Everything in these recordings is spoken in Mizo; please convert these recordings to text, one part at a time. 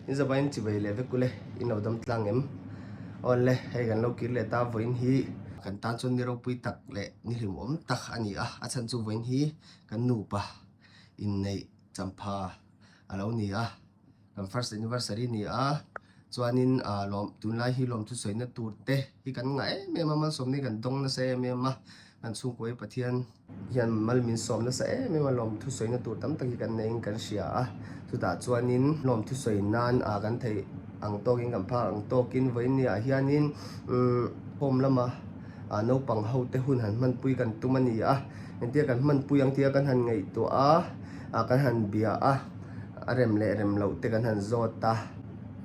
In zabain chivei leh vek ule in lo dam tlang em? Awle hei kan lo kir leh ta vawiin hi kan tan chuan ni ropui tak leh ni hlimawm tak a ni a, a chhan chu vawiin hi kan nupa inneih champha a lo ni a. Kan first anniversary ni a, chuanin ah lawm tunlai hi lawm thusawi na tur te hi kan ngah em em a, malsawmna hi kan dawng nasa em em a, kan chhungkaw hi Pathian hian mal min sawm nasa em em a, lawm thusawi na tur tam tak hi kan neiin kan hria a, chutah chuanin lawm thusawi nan ah kan theih ang tawkin kan phak ang tawkin vawiin ni ah hianin umm home lama ah naupang ho te hun han hmanpui kan tum a ni a, engtia kan hmanpui ang tia kan han ngaihtuah a, ah kan han bia a. A rem leh rem loh te kan han zawt a,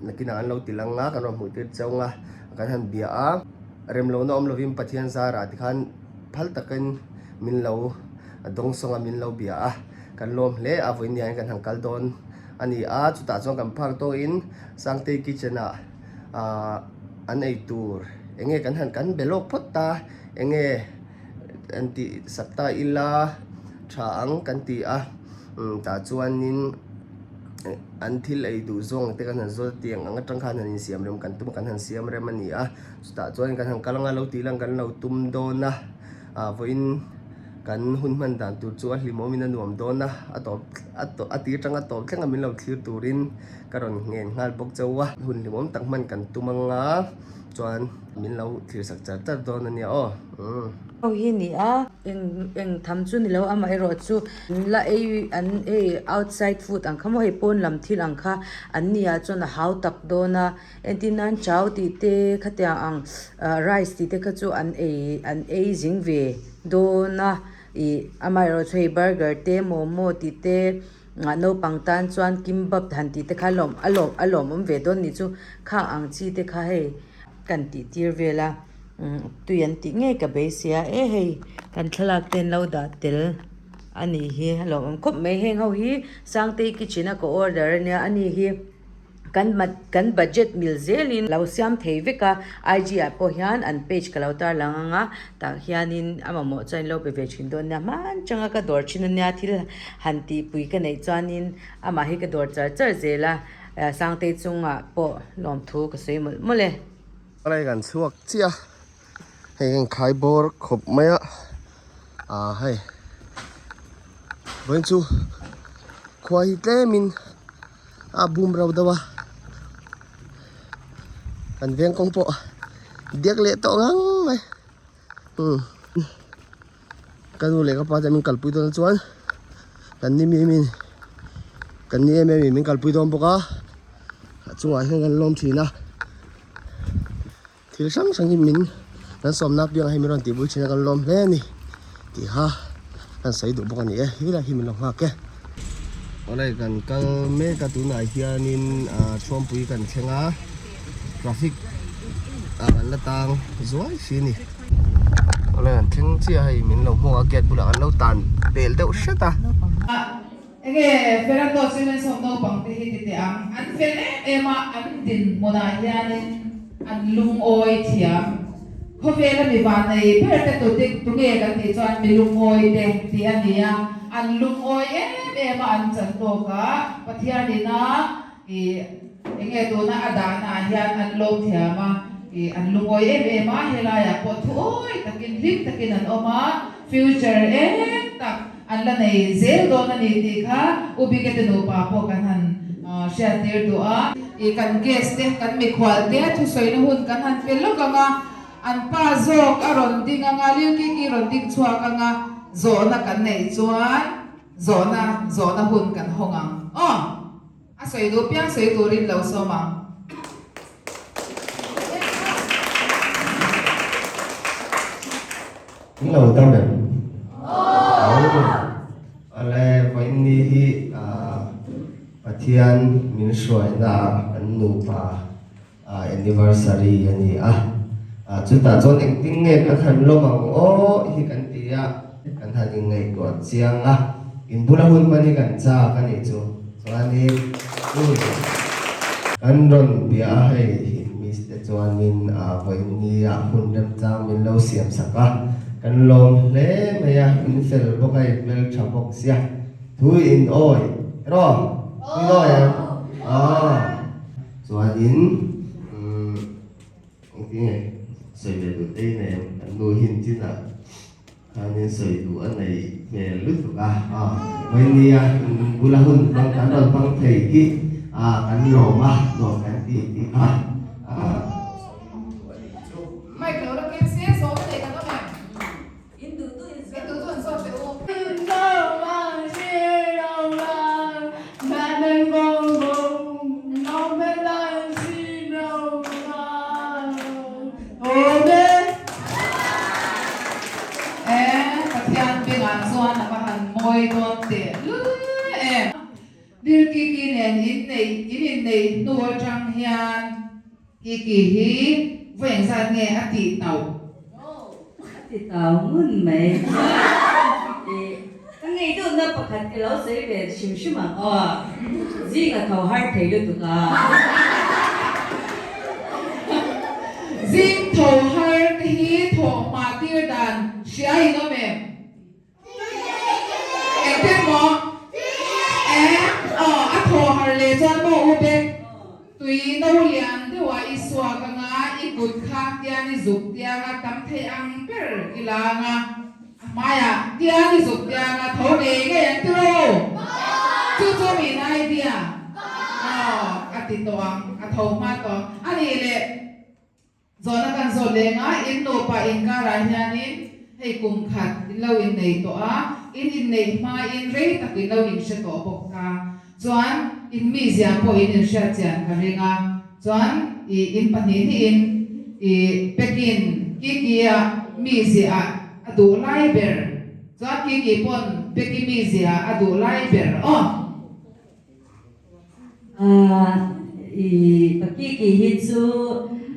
nakinah an lo ti lang a, kan rawn hmuh tir chauh a, kan han bia a, rem lohna awm lovin Pathian zarah tikhan phal takin min lo dawngsawng a, min lo bia a, kan lawm hle a, vawiin hian kan han kal dawn a ni a, chutah chuan kan phak tawhin Sangtei kitchen ah ah an ei tur eng nge kan han kan be lawk phawt ta, eng nge an tih sak ta ila tha ang kan ti a. Umm tah chuanin an thil ei duh zawng te kan han zawt a tiang ang atang khan han insiam rem kan tum a kan han siam rem a ni a chutah chuan kan han kal anga lo tih lang kan lo tum dawn a ah vawiin kan hun hman dan tur chu a hlimawmin a nuam dawn a a tawp a tawp a tir tanga tawp thleng a min lo thlir turin ka rawn ngen nghal bawk chauh a hun hlimawm tak hman kan tum anga chuan min lo thlir sak char char dawn a nia aw umm. Ho hi ni a eng eng tham chu ni lo amaherawh chu an la ei an ei outside food ang kha maw hei pawn lam thil ang kha an ni ah chuan a hau tak dawn a entir nan chau tih te khatiang ang ah rice tih te kha chu an ei an ei zing ve dawn a ih amaherawh chu hei burger te momo tih te ah naupang tan chuan kimbap han tih te kha a lawm a lawm a lawmawm ve dawn ni chu khang ang chi te kha hei kan tih tir vel a. Tui an tih ngei ka beisei a e hei kan thlalak te an lo dah tel a nih hi a lawmawm khawp mai heng ho hi Sangtei kitchen a ka order a nia ani hi kan kan budget mil zelin lo siam thei vek a IG ah pawh hian an page ka lo tarlang ang a tah hianin a mamawh chuan in lo pe ve thin dawn nia hman changa ka dawr thin a nia thil han tihpui ka neih chuanin amah hi ka dawr char char zel a Sangtei chungah pawh lawmthu ka sawi mawlh mawlh e. Palai kan chhuak chiah a, hei hian khai bawr khawp mai a, ah hei vawiin chu khua hi tlemin a bum rauh deuh a, kan veng kawng pawh diak leh tawh ngang mai umm ka nu leh ka pa te min kalpui dawn chuan kan ni mim in kan ni em em in min kalpui dawn bawk a a chungah hian kan lawm thin a thil hrang hrang hi min kan sawmna apiang hi min rawn tihpui thin a kan lawm hle a ni tih kha kan sawi duh bawk a ni e helai hi min lo nghak e. Awle kan kal mek a tunah hianin ah Thuampui kan thleng a traffic ah kan la tang zuai si a ni. Awle kan thleng chiah hei min lo hmuak a gate bulah kan lo tan pel deuh hret a. Enge Fernando Siemens ho naupang te hi ti teh ang, an fel em em a, an dinhmunah hianin an lungawi thiam. Khawvela mi vannei ber te tu dik tunge kan tih chuan mi lungawi te tih a ni a, an lungawi em em a an chan tawk a, Pathianin a Ih, enge tuna a dahna ah hian an lo thiam a, ih, an lungawi em em a, helaiah pawh thuawi takin hlim takin an awm a, future eng tak an la nei zel dawn a ni tih kha U Bikete nupa pawh kan han hriattir duh a. Ih, kan guest te, kan mikhual te thusawina hun kan han pe lawk ang a, an pa zawk a rawn ding ang a, Lilkiki rawn ding chhuak ang a, zawhna kan neih chuan zawhna, zawhna hun kan hawng ang aw. A sawi duh piang sawi turin lo sawm ang. In lo dam em? Aw. Awle, vawiin ni hi Pathian min hruaina ah kan nupa anniversary a ni a, chutah chuan engtin nge kan han lawm ang aw hi kan ti a, kan han inngaihtuah chiang a, in bula hun hman hi kan chak a nih chu, chuanin kan rawn bia a hei miss te chuanin vawiin nia hun remchang min lo siam sak a, kan lawm hle mai a, in fel bawk a, in hmeltha bawk sia, thu in awi rawh, thu in awi ang, aw. Chuanin umm engtinge sawi ve duh te i nei em? Kan nu hin chinah khanin sawi duh a nei hmel lutuk a, aw vawinia bula hun hmang kan rawn hmang thei hi ah kan lawm a, nuam kan ti tih kha ah. Mic lo la keng se sawm a nei kan awm em? In duh duh in zawt teh u. E Pathian bengah chuan a va han mawi dawn teh lul em. Dilkiki nen inneih in inneih hnu atang hian Kiki hi vawi engzat nge a tih tauh? A ti tau ngun mai. Ih, ka ngei duhna pakhat ka lo sawi ve hrim hrim ang aw. Zing a tho har thei lutuk a. Zing tho har te hi thawh hma tir dan hria in awm em? Engtin maw? Eng? Aw, a thaw har leh chuan maw u Bek? Tui no lian deuhah i suak anga i kut kha tian i zuk tianga tam thei ang ber i lang a, a hmaiah tian i zuk tianga tho ngei ngei ang tiraw? Chu chu min idea? Aw, a ti tawh ang, a tho hma tawh ang. A nih leh. Zawhna kan zawt leng a, in nupa inkarah hianin hei kum khat in lo innei tawh a, in inneih hmain rei tak in lo inhre tawh bawk ta. Chuan in mizia pawh in inhriat chian ka ring a, chuan i in pahnih hnihin i Pekin Kiki-a mizia ah a duh lai ber, chuan Kiki pawn Peki mizia ah a duh lai ber aw. I pakiki hi chu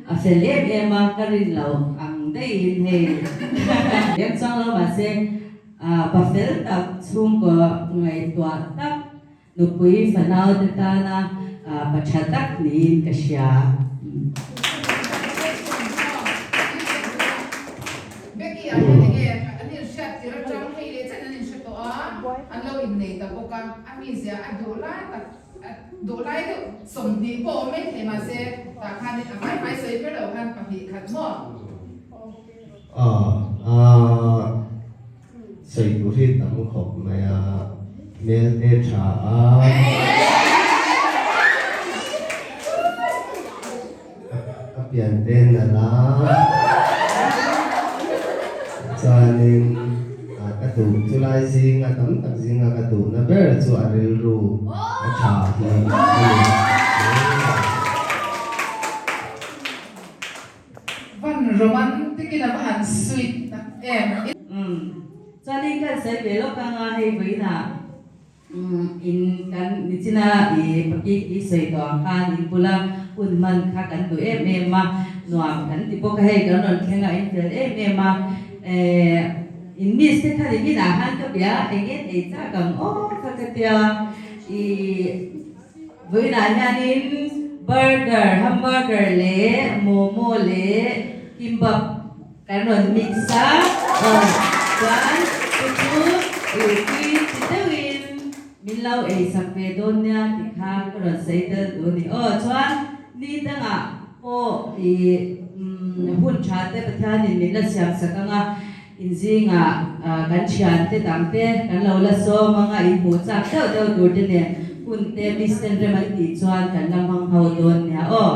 a fel em em a, ka rin lo ang daihin hei em chuang lo mahse pa fel tak chhungkaw ngaihtuah tak nupui fanau te tana pa tha tak niin ka hria. Becky ah hian enge an inhriat tir atang hei leh chen an inhre tawh a, an lo innei ta bawk a. A mizia a duh lai tak a duh lai deuh 20 pawh awm mai thei mahse tah khanin a hmai hmai sawi kher loh khan pahnih khat maw? Aw aah sawi tur hi tam khawp mai a, hmel te tha a, a pian te nalh a, chuanin ka duh chu lai zinga tam tak zinga ka duhna ber chu a rilru a tha hi a ni. Van romantic in a va han sweet tak em. Umm chuanin kan sawi ve lawk anga hei vawiinah In kan nichina i pakik i sawi tawh ang khan in bula hun hman kha kan duh em em a, nuam kan ti bawk a, hei kan rawn thleng a, in fel em em a, eh in miss te khan in inah khan ka bia a, eng en ei chak ang aw kha ka tia, i vawiinah hianin burger, hamburger leh momo leh kimbap Kan rawn mix a, aw chuan chu chu i tui chi deuhin min lo ei sak ve dawn nia tih kha ka rawn sawi tel duh a ni. Aw chuan ni dangah pawh i hun tha te Pathianin min la siam sak ang a, inzingah kan thiante dang te kan lo la sawm ang a, inhmuh chak deuh deuh tur te nen hun te misten rem an tih chuan kan la hmang ho dawn nia aw.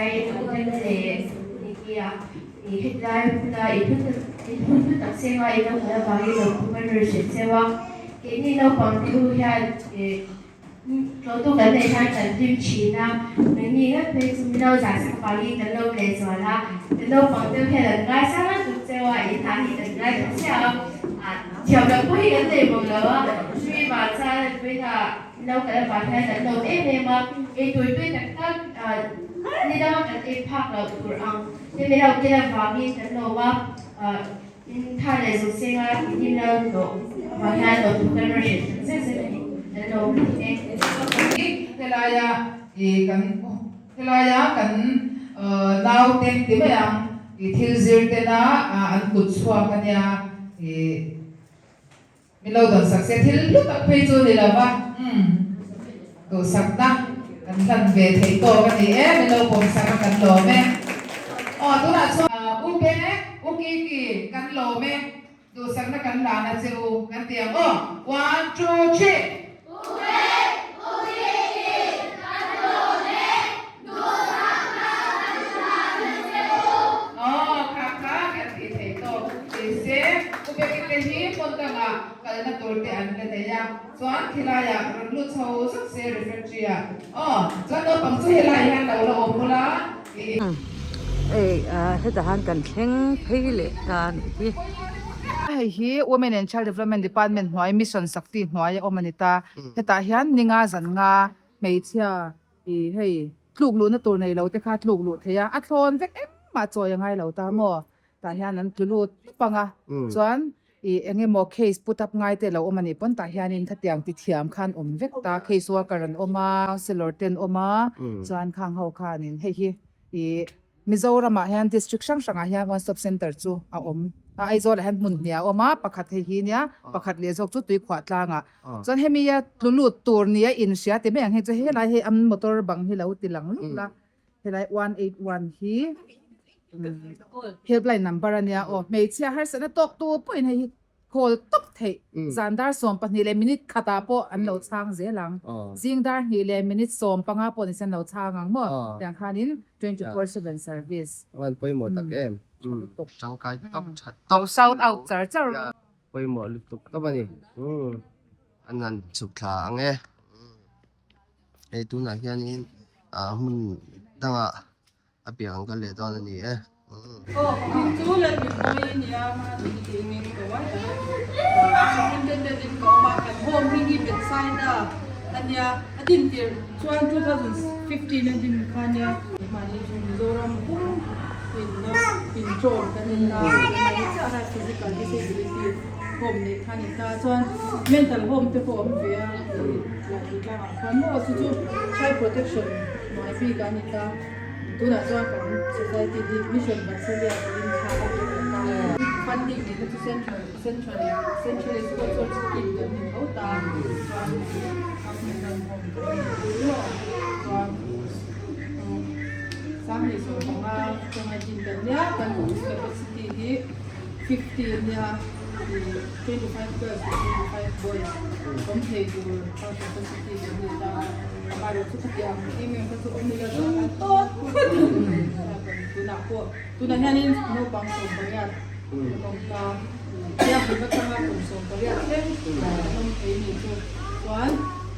Sai Uganda leh Nikia i hetlai hmuna i hun hlu tak cheng a i lo kal avangin lo pu kan rawn hrilh cheu a. Keini naupang te u hian tlawhtu kan neih hian kan hlim thin a, nangni ngat phei chu min lo zah sak avangin kan lo leh zual a. Kan naupang te u hian an ngaisang lutuk cheu a, in hah hi kan ngaithla chiah a, thiam loh pawh hi kan nei bawk lo a, chumi vang chuan vawiinah Lo kal avang hian kan lawm em em a, ei tur tui tak tak ni danga kan ei phak loh tur ang te min lo ken avangin kan lawm a, in tha leh zawng senga in him lo hlawh avang hian lawm thu kan rawn hrilh tak zet zet a ni, kan lawm lutuk e. Helaia i kan helaia kan naute ti mai ang i thil zir tena an kut chhuak ania i Min lo dawnsak se thil hlu tak phei chu ni lo va, umm duhsakna kan hlan ve theih tawk a ni e, min lo pawmsak a kan lawm e. Aw tunah chuan U Be, U Kiki kan lawm e, duhsakna kan hlan a che u kan ti ang aw, one two three. U Be, U Kiki kan lawm e, duhsakna kan hlan a che u. Aw kha kha kan tih theih tawk ni se, U Beki te hi hmun dangah kalna tur te an la nei a, chuan khilaiah rawn lut chho zuk se refectory ah. Aw chuan naupang chu helai hian lo la awm bula i. Hei hetah hian kan thleng phei leh ta a nih hi. Hei hi Women and Child Development Department hnuai Mission Sakti hnuai a awm a ni ta. Hetah hian ninga zan nga hmeichhia I hei tluk luhna tur nei lo te kha tluk luh thei a, a thlawn vek engmah chawi a ngai lo ta maw? Tah hian an tlu lut tawp ang a, chuan i eng emaw case put up ngai te lo awm a nih pawn tah hianin khatiang ti thiam khan awm vek ta, case worker an awm a, counsellor te an awm a, chuan khang ho khanin hei hi i Mizoramah hian district hrang hrangah hian one stop centre chu a awm a, Aizawlah hian hmun hnih a awm a, pakhat hei hi nia, pakhat leh zawk chu tuikhuah tlangah. Chuan hemi a tlu lut tur nia inhria ti mai ang hei chu helai hei an motor bang hi lo ti lang luk la, helai 181 hi helpline number a nia aw, hmeichhia harsatna tawk tu pawhin hei hi Call tawp theih. Zan dar 12 leh minute khatah pawh an lo chhang zel ang. Zing dar 2 leh minute 15 pawh nise an lo chhang ang maw? Tiang khanin 24/7 service. Avan pawimawh tak em. Tangkai tawp tha tawp. Lo shout out char char rawh. Pawimawh lutuk tawp a ni. An han chhuk thla ang e. Hei tunah hianin hmun dangah A piang ang kal leh dawn a ni e. Tunah chuan kan society hi mission Vatsalya tiin thla a pe leh ta a. Funding tih te chu central central centrally sponsored scheme kan ni tho ta chuan government home chuan 2015 atanga din kan nia kan capacity hi 50 ania 25 girls leh 25 boys awm thei tur capacity kan ni ta a. Amaherawhchu khatiang em em kha chu awm ila chuan a tawt phut tunah pawh tunah hianin naupang 18 an awm ta biakinn atanga kum 18 thleng an awm thei ni chu chuan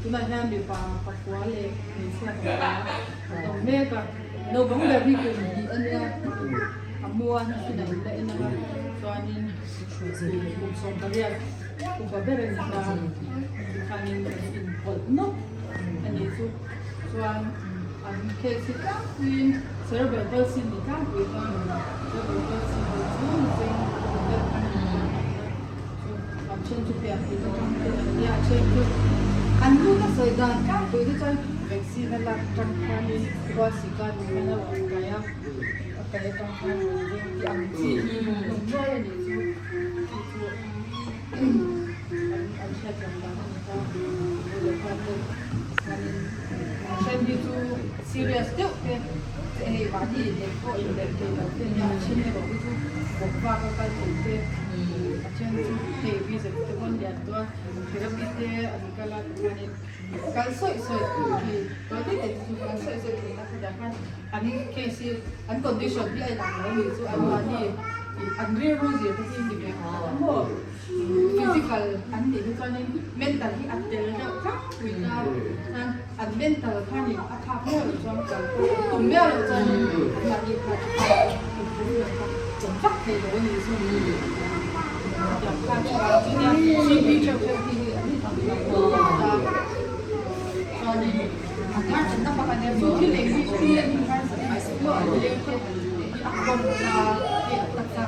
tunah hian mipa pakua leh hmeichhia pakua an awm mek a naupang ber hi kum hnih a nia a muan a hrin a in la en ang a chuanin kum 18 upa ber a ni ta tikhanin kan inpawlh nawk a nih chu chuan an case hi tlangpuiin cerebral palsy ni tlangpui khan cerebral palsy ho chu zing deuh a ni chu an then chu pian tih atang te an nia a then chu an nu ka sawi dan tlangpui te chuan vaccine a lak atang khanin khua sika ni khan a rawn kai a a kai atang khan rawn zing tih ang chi hi hnawm nuai a nih chu chu chu an an hriat thiam dan a ni ta. Serious deuh te hei mahni inneih pawh inneih thei lo te nia a then erawh hi chu bawk vak a kal thei te a then chu hei reason te pawn lian tawh a therapy te an kal a tikhanin kal sawi sawi hei tawi te te chu kal sawi sawi thei na khawdah khan an case hi an condition hi a inang lo nih chu an mahni an rilru zir te hi ni ve khat a maw. Physical an tih hi chuanin mental hi a tel deuh tlangpui ta chuan an mental khanin a thlak miah loh chuan kal pawh an tum miah loh chuanin an mahni kha inpum lam kha chawm vak thei lo a nih chu tiang khan chuvang chu nia CP theuh theuh hi hei an inang lo ta chuanin an harsatna pakhat nia chu thil eng hi thil eng hi harsat mahse an leng te hi a kawm ta hei a taksa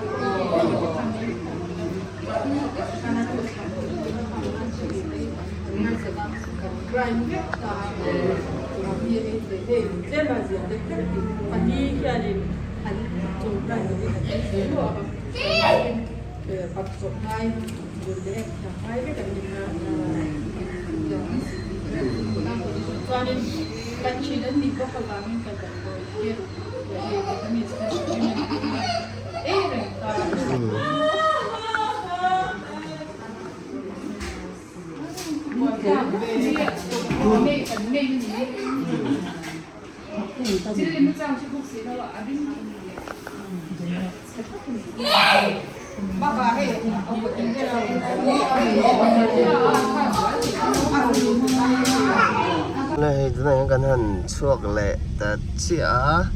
Hei tunah hian kan han chhuak leh ta chiah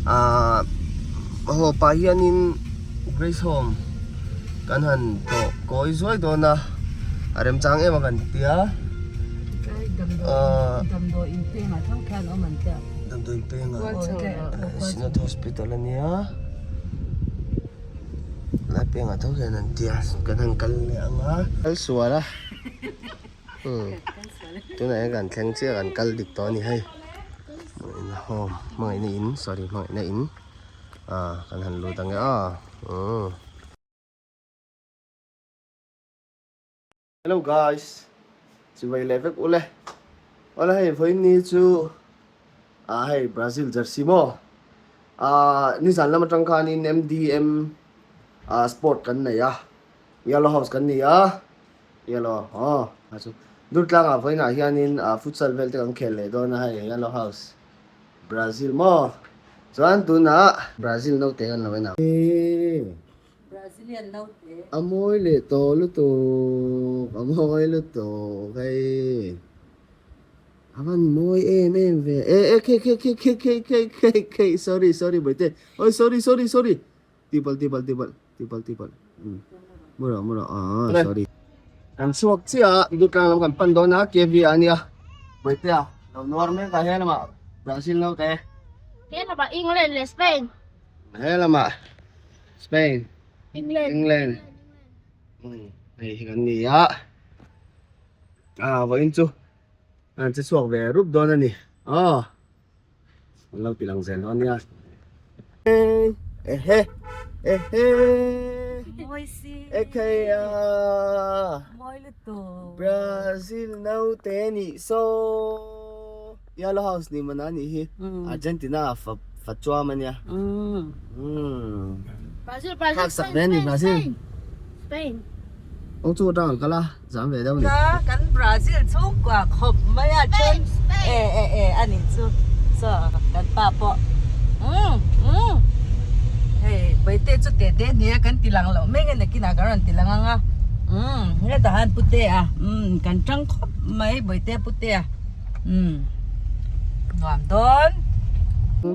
a ahh haw pah hianin Grace Home kan han tawh kawi zuai dawn a a remchang em a kan tia ahh damdawiin pengah Synod Hospital ania lai pengah tho hian an tia kan han kal leh ang a kal sual a umm tunah hian kan thleng chiah kan kal dik tawh a ni hei hmangaihna home hmangaihna in sorry hmangaihna in. Ah kan han lut ang e aw umm. Hello guys chivai leh vek ule awle hei vawiin ni chu ah hei Brazil jersey maw ah nizan lam atang khanin MDM ah sport kan nei a yellow house kan ni a yellow aw a chu Durtlangah vawiinah hianin ah futsal vel te kan khel leh dawn a hei yellow house. Brazil maw? Chuan tunah Brazil naute kan lo en ang. Brazilian naute. A mawi leh tawh lutuk, a mawi lutuk hei. A van mawi em em ve. E e khei khei khei khei khei khei khei khei sorry sorry bawihte. Oi sorry sorry sorry. Tihpalh tihpalh tihpalh tihpalh tihpalh. Umm mu rawh mu rawh aw sorry. Kan chhuak chiah a Dutlang lam kan pan dawn a KV ah ania Bawihtea lo nuar mek a he lamah Brazil naute. He lamah England leh Spain. He lamah Spain. England. England. Umm hei hi kan ni a ah vawiin chu an che chhuak ve rup dawn a ni aw. An lo ti lang zel dawn nia. Ehe ehe Mawi si. Ekhei a. Mawi lutuk. Brazil naute nih saw. Yellow house ni mana nih hi. Argentina fa fa chuam ania. Brazil Brazil Khak sak ve ani Brazil. Spain. Kawng chu atang an kal a, zam ve deuh a ni. Ka kan Brazil chhungkua khawp mai a then e e e a nih chu chaw kan pa pawh umm umm hei Baite chu te te nia kan ti lang loh mek a nakinah kan rawn ti lang ang a umm hetah hian pute a umm kan tang khawp mai Baite pute a umm nuam dawn.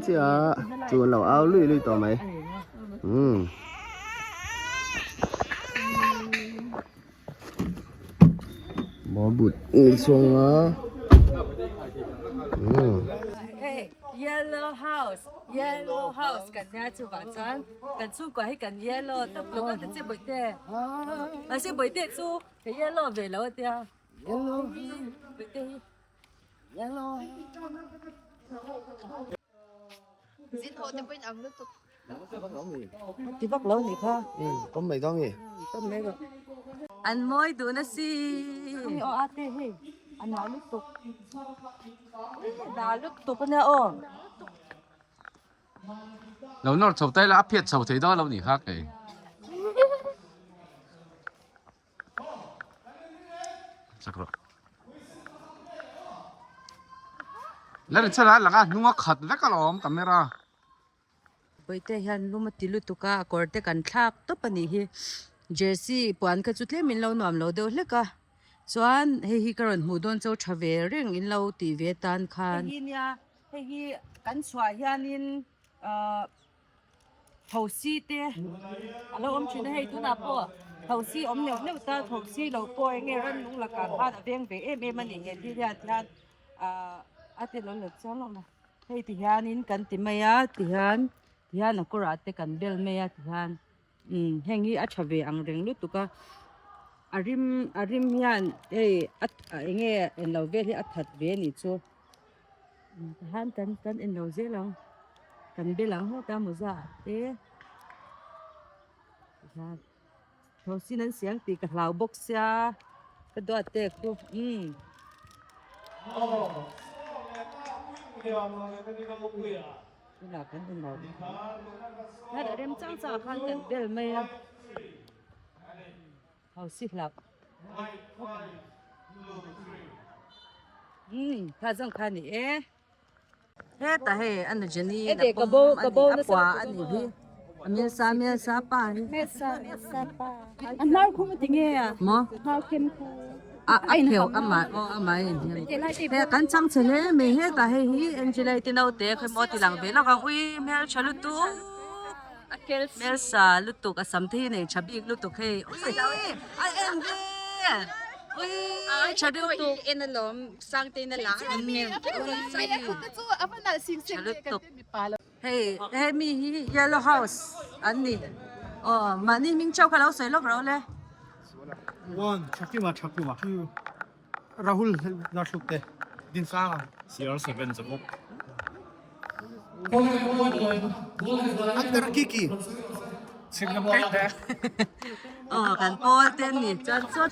Chiah chu an lo au lui lui tawh mai umm. Bawlbut ngei chuang a umm. Hei yellow house yellow house kan nia chuvang chuan kan chhungkua hi kan yellow tawp lo ka ti che bawihte mahse bawihte chu ka yellow ve lo a tia bawihte hi Zin haw te pawhin ang lutuk. Ti vak lo nih kha. Pawm mai dawn nge? An mawi duh na si. Aw ate hei. A na lutuk na lutuk ania aw. Lo nawr chho ta ila a phiat chho thei dawn lo nih kha kei. Chak rawh. La ri chhan a lang a hnung a khat vek alawm camera. Pawite hian lum a ti lutuk a a kawr te kan thlak tawp a nih hi jersey puan kha chu tlem in lo nuam lo deuh hlek a chuan hei hi ka rawn hmuh dawn chu tha ve reng in lo tih ve tan khan hei hi nia hei hi kan chhuah hianin ahh thosi te a lo awm thin a hei tunah pawh thosi awm neuh neuh ta thosi lo pawh eng nge rannung lakah khan a veng ve em em a ni he thil hian tihian ahh a ti lo let chiang lo mai. Hei ti hianin kan ti mai a tihian tihian a kawrah te kan bel mai a tihian umm heng hi a tha ve ang reng lutuk a a rim a rim hian hei a eng nge englo vel hi a that ve a nih chu tihian kan kan enlo zel ang kan bel ang hlawt a mawza ah te tihian. Thosin an siam tih ka hlau bawk sia ka duat tek chu umm. Tunah kan en lo khan a rem chang chang ah khan kan bel mai a thosi hlauh umm kha zawng kha a ni e. Hetah hei a nu Jenny in a pawm a ni a pua a nih hi a hmelsa hmelsa pa hi A hnar khum a ti nge a? Maw? Hnar khem khu. A a pheuh amah aw amah a inhniam he kan chang che hle mai hetah hei hi Angela i te naute khawi maw ti lang ve lawk ang ui hmeltha lutuk hmelsa lutuk a sam te hi nei tha bik lutuk hei ui a en ve ui tha lutuk En alawm Sangtein a la Hei hemi hi yellow house an ni aw mahni hming chauh kha lo sawi lawk ro le. One Thakima Thakima two Rahul Larhlukte Dinsanga CR7 Zabawk. Actor Kiki. Aw kan pawl te an ni chuan saw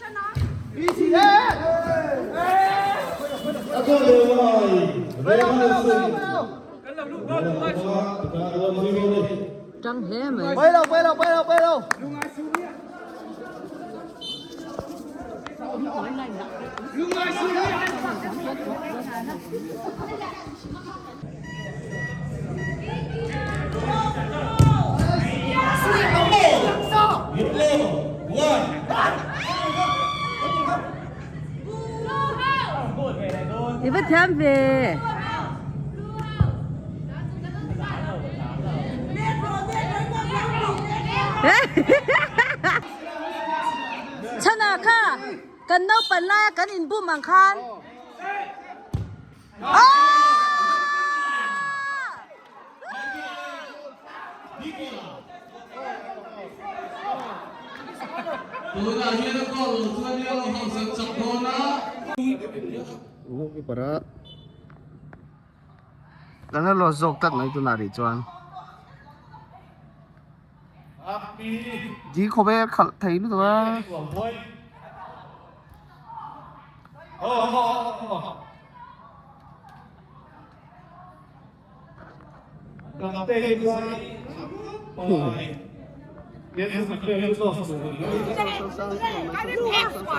tang hle mai. I va thiam ve. Chhana kha kan naupan laia kan inbum ang khan. Tunah hian a goal lo chuan Yellow House an chak dawn a. Goalkeeper a kan la loss zawk tlat mai tunah rih chuan di khawvel khalh thei lutuk a.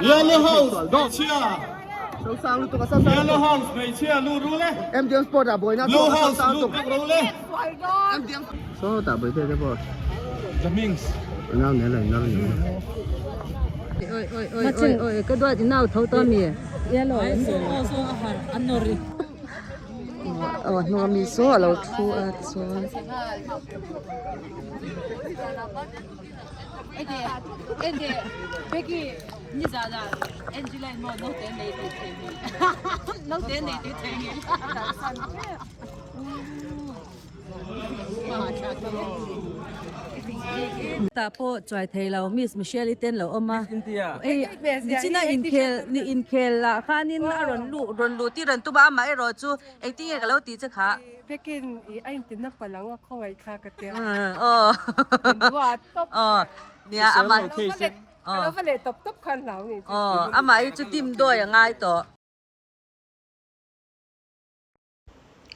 Yellow House hmeichhia Yellow House hmeichhia lut ru le Blue House lut bawk ru le Sawtah bawihte te pawh The Mings nau nen a innar ni Oi oi oi oi oi ka duat i nau tho tawh ami aw a hnung ami saw a lo thu a chuan Tah pawh chuai thei lo Miss Michelle i ten lo awm a hei nichina inkhel ni inkhel ah khanin a rawn luh rawn luh tir an tum a amah erawh chu engtin nge ka lo tih che kha Pekin i a intina palang a khawngaih kha ka tia aw aw nia amah ka lo va leh tawp tawp khan hlau ni aw amah hi chu tim dawi a ngai tawh.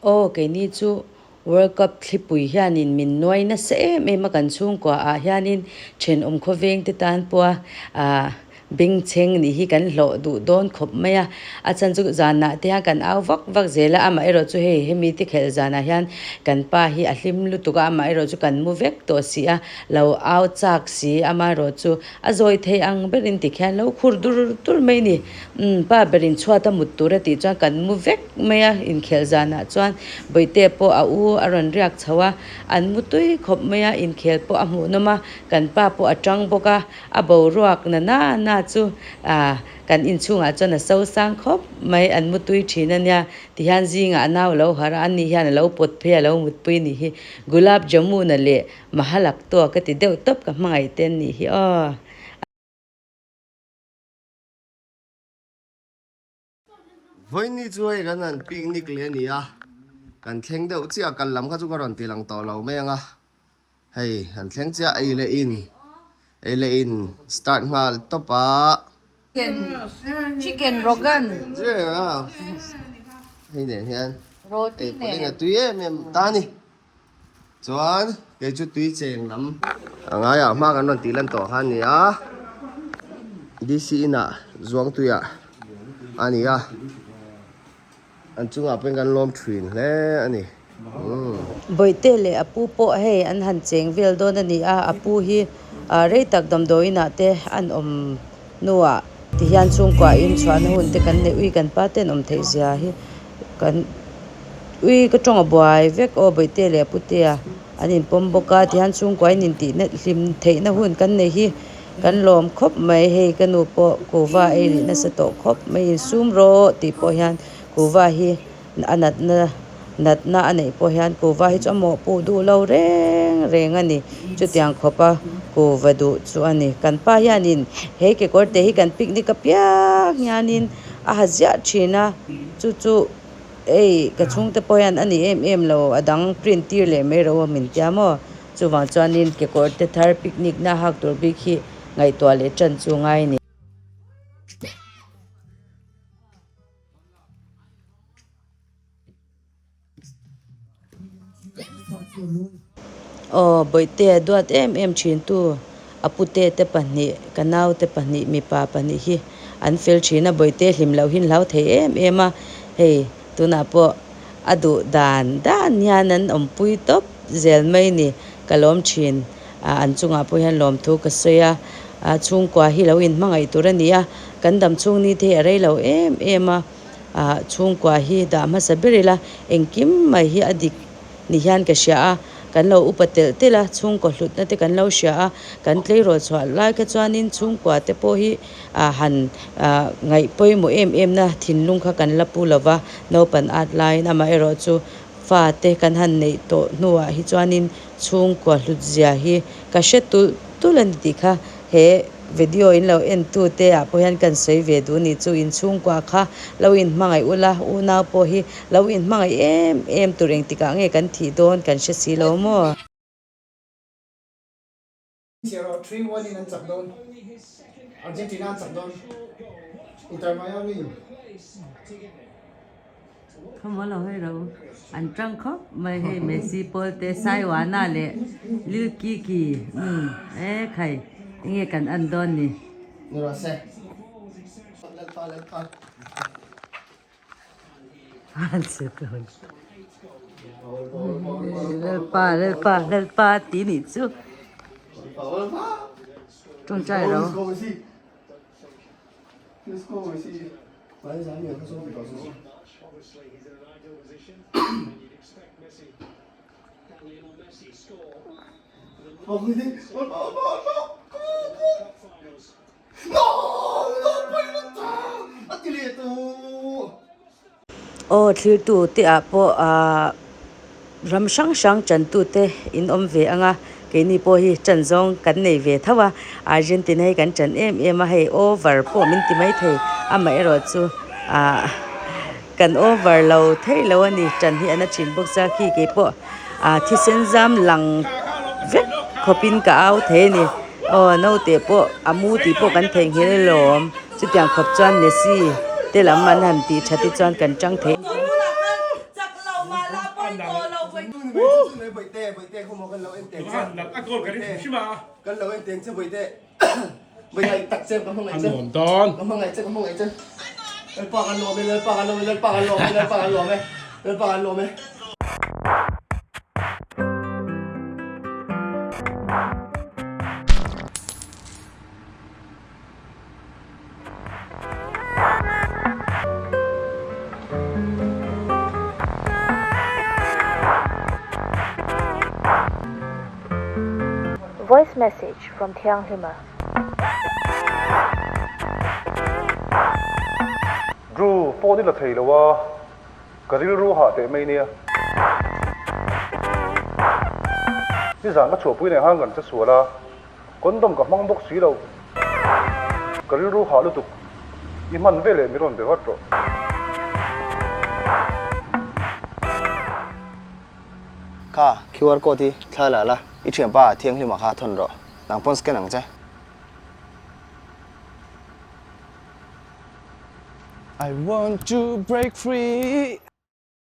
Aw keini chu World Cup thlipui hianin min nuai nasa em em a kan chhungkua ah hianin thenawm khawveng te tan pawha ah bengchheng nih hi kan hlawh duh dawn khawp mai a, a chhan chu zanah te hian kan au vak vak zel a, amaherawh chu hei hemi te khelh zanah hian kan pa hi a hlim lutuk a, amaherawh chu kan mu vek tawh si a, lo au chak si amaherawh chu a zawi thei ang berin tikhian lo khur dur dur mai a ni. Umm pa berin chhuat a mut tur a tih chuan kan mu vek mai a, inkhelh zanah chuan Bawihte pawh a u a rawn riak chho a, an mu tui khawp mai a, inkhel pawh a hmuhnawm a, kan pa pawh a tang bawk a, a boruak na na na chu ah kan inchhungah chuan a so sang khawp mai, an mu tui thin a nia tihian zingah a nau a lo harh a, ani hian a lo pawt phei a lo mutpui nih hi Gulab Jamun-a leh Mahalak tawh ka ti deuh tawp ka hmangaih te an nih hi aw. Vawiini chu hei kan han picnic leh a ni a, kan thleng deuh chiah kal lam kha chu ka rawn ti lang tawh lo mai ang a, hei kan thleng chiah ei leh in ei leh in start nghal tawp a. Chicken rogan. Hei nen hian ei pawh eng a tui em em ta a ni. Chuan kei chu tui cheng lam a ngaiah hma kan rawn tih lan tawh kha a ni a, DC inah Zuangtuiah a ni a, an chungah pawhin kan lawm thin hle a ni. Umm. Bawihte leh a pu pawh hei an han cheng vel dawn a ni a, a pu hi rei tak damdawiinah te an awm hnuah tihian chhungkua in chhuahna hun te kan neih ui kan pa ten awm theih zia hi kan Ui ka tawng a buai vek aw Bawihte leh Putea an inpawm bawk a tihian chhungkua in intihna hlim theihna hun kan nei hi kan lawm khawp mai hei ka nu pawh kuhva ei rih nasa tawh khawp mai insum rawh tih pawh hian kuhva hi a natna natna a neih pawh hian kuhva hi chu a mawhpuh duh lo reng reng a ni chutiang khawpa kuhva duh chu a ni kan pa hianin he kekawr te hi kan picnic apiang hianin a ha ziah thin a chu chu. Ei, ka chhungte pawh hian a ni em em lo, a dang print tir leh mai ro a min tia maw? Chuvang chuanin kekawr te thar picnic na hak tur bik hi ngaihtuah leh tan chu ngai a ni. Aw, Bawihte a duat em em thin tu, a pute te pahnih, ka naute pahnih, mipa pahnih hi an fel thin a, Bawihte hlim loh hin hlau thei em em a, hei tunah pawh a duh dan dan hian an awmpui tawp zel mai ni, ka lawm thin a, an chungah pawh hian lawmthu ka sawi a, chhungkua hi lo inhmangaih tur a ni a, kan damchhung ni te hi a rei lo em em a. ah chhungkua hi dah hmasa ber ila engkim mai hi a dik ni hian ka hria a kan lo upa telh telh a chhungkaw hlutna te kan lo hria a kan tleirawl chhuah lai kha chuanin chhungkua te pawh hi ah han ah ngaih pawimawh em em na thinlung kha kan la pu lova naupang at laiin amaherawh chu fa te kan han neih tawh hnuah hi chuanin chhungkua hlut zia hi ka hre tulh tulh a ni tih kha He video in lo en tu te ah pawh hian kan sawi ve duh ni chu inchhungkua kha lo in hmangaih ula unau pawh hi lo in hmangaih em em tur engtik ah nge kan thih dawn kan hre si lo maw. 3-1 in an chak dawn Argentina an chak dawn Inter Miami. Khawmaw lo hei ro an tang khawp mai hei Messi pawl te Saiwana leh Lil Kiki umm e khai enge kan en dawn ni. Ni rawh se. Lalpa lalpa. Lalpa lalpa lalpa ti nih chu. Tawngtai ro. Aw thlirtu te ah pawh ahh ram hrang hrang chantu te in awm ve ang a keini pawh hi chan zawng kan nei ve tho a Argentina hi kan chan em em a hei over pawh min ti maithei amaherawh chu ahh kan over lo theih lo a ni chan hi an a thin bawk sia khi keipawh ah thisen zam lang vek khawpin ka au thei a ni aw naute pawh a mu tih pawh kan theihnghilh alawm chutiang khawp chuan Messi te lam an han tih that hi chuan kan tang thei. Voice message from Thianghlima. Drew, phone i la thei lo a, ka rilru hah teh mai nia. Nizan ka chhuahpui nei han kan che sual a, Condom ka hmang bawk si lo. Ka rilru hah lutuk. I hman ve leh mi rawn be vat rawh. Kha QR code hi thla la la, i thianpa thianghlimah kha thawn rawh. Nang pawn scan ang che. I want to break free.